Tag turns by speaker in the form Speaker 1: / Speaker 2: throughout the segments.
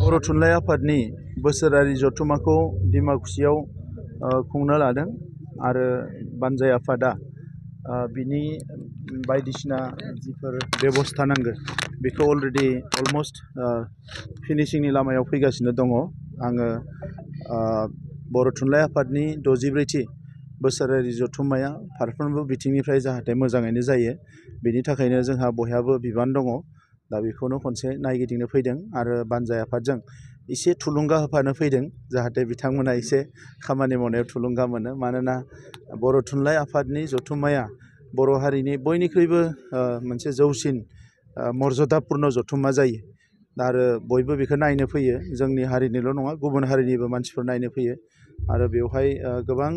Speaker 1: बर' थुनलाइ आफादनि बोसोरारि जथुम्माखौ डिमाकुसियाव खुंनो लादों आरो बानजाय आफादा बिनि बायदिसिना जिफोर बेबस्था नांगौ बेखौ अलरेडि अलमस्ट फिनिशिंनि लामायाव फैगासिनो दङ। आङो बर' थुनलाइ आफादनि 64थि बोसोरारि जथुम्माया फारफ्रोमबो बिथिंनिफ्राय जाहाथे मोजाङैनो जायो बेनि थाखायनो जोंहा बयहाबो बिबान दङ। दा बेखौनो खनसे नायगिदिंनो फैदों आरो बानजाय आफादजों एसे थुलुंगा होफानो फैदों जाहाथे बिथांमोना एसे खामानि मावनायाव थुलुंगा मोनो। मानोना बर' थुनलाइ आफादनि जथुम्माया बर' हारिनि बयनिख्रुइबो मोनसे जौसिन मर्यादापुर्ण जथुम्मा जायो आरो बयबो बेखौ नायनो फैयो। जोंनि हारिनिल' नङा गुबुन हारिनिबो मानसिफोर नायनो फैयो आरो बेवहाय गोबां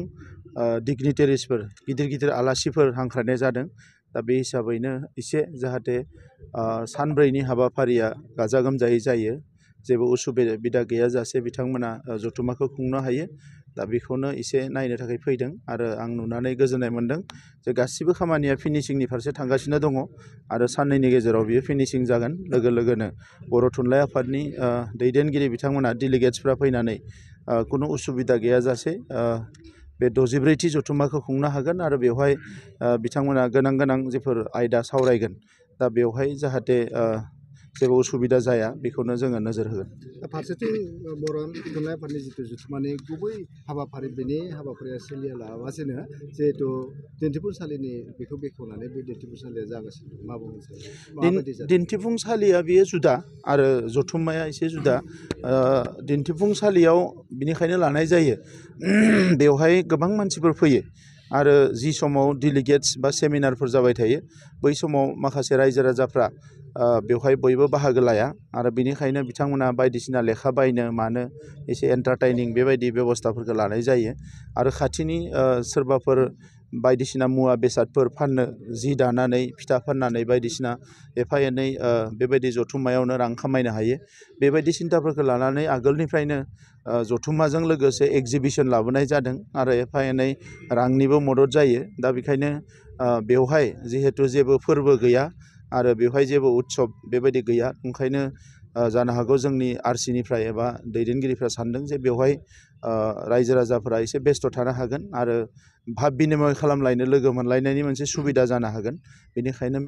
Speaker 1: डिगनिटारिसफोर गिदिर गिदिर आलासिफोर हांख्रायनाय जादों। दा बे हिसाबैनो एसे जाहाथे सानब्रैनि हाबाफारिया गाजा गोमजायै जायो जेबो उसुबिदा गैयाजासे बिथांमोना जथुम्माखौ खुंनो हायो। दा बेखौनो एसे नायनो थाखाय फैदों आरो आं नुनानै गोजोननाय मोन्दों जे गासिबो खामानिया फिनिशिंनि फारसे थांगासिनो दङ आरो साननैनि गेजेराव बियो फिनिशिं जागोन। लोगो लोगोनो बर' थुनलाइ आफादनि दैदेनगिरि बिथांमोना डेलिगेट्सफ्रा फैनानै खुनु उसुबिदा गैयाजासे बे 64थि जथुम्माखौ खुंनो हागोन आरो बेवहाय बिथांमोना गोनां गोनां जिफोर आयदा सावरायगोन दा बेवहाय जाहाथे जेबो उसुबिदा जाया बेखौनो जोङो नोजोर होगोन।
Speaker 2: फारसेथिं बर' थुनलाइ आफादनि जिथु जथुम्मानि गुबै हाबाफारि बेनि हाबाफारिया सोलियालाबासिनो जिहेतु दिन्थिफुंसालिनि बेखौ बेखेवनानै बे दिन्थिफुंसालिया जागासिनो मा बुंनो सानो?
Speaker 1: दिन्थिफुंसालिया बेयो जुदा आरो जथुम्माया एसे जुदा। दिन्थिफुंसालियाव बिनिखायनो लानाय जायो बेवहाय गोबां मानसिफोर फैयो आरो जि समाव डेलिगेट्स बा सेमिनारफोर जाबाय थायो बै समाव माखासे रायजो राजाफ्रा बेवहाय बयबो बाहागो लाया आरो बिनिखायनो बिथांमोना बायदिसिना लेखा बायनो मानो एसे एन्टारटेइनिं बेबायदि बेबस्थाफोरखौ लानाय जायो आरो खाथिनि सोरबाफोर बायदिसिना मुवा बेसादफोर फाननो जि दानानै फिथा फाननानै बायदिसिना एफा एनै बेबायदि जथुम्मायावनो रां खामायनो हायो बेबायदि सिन्थाफोरखौ लानानै आगोलनिफ्रायनो जथुम्माजों लोगोसे एक्जिबिसन लाबोनाय जादों आरो एफा एनै रांनिबो मदद जायो। दा बेखायनो बेवहाय जिहेथु जेबो फोरबो गैया आरो बेवहाय जेबो उत्सब बेबायदि गैया ओंखायनो जानो हागौ जोंनि आरसिनिफ्राय एबा दैदेनगिरिफ्रा सानदों जे बेवहाय रायजो राजाफोरा एसे बेस्थ' थानो हागोन आरो भाब बिनिमय खालामलायनो लोगो मोनलायनायनि मोनसे सुबिदा जानो हागोन। बेनिखायनो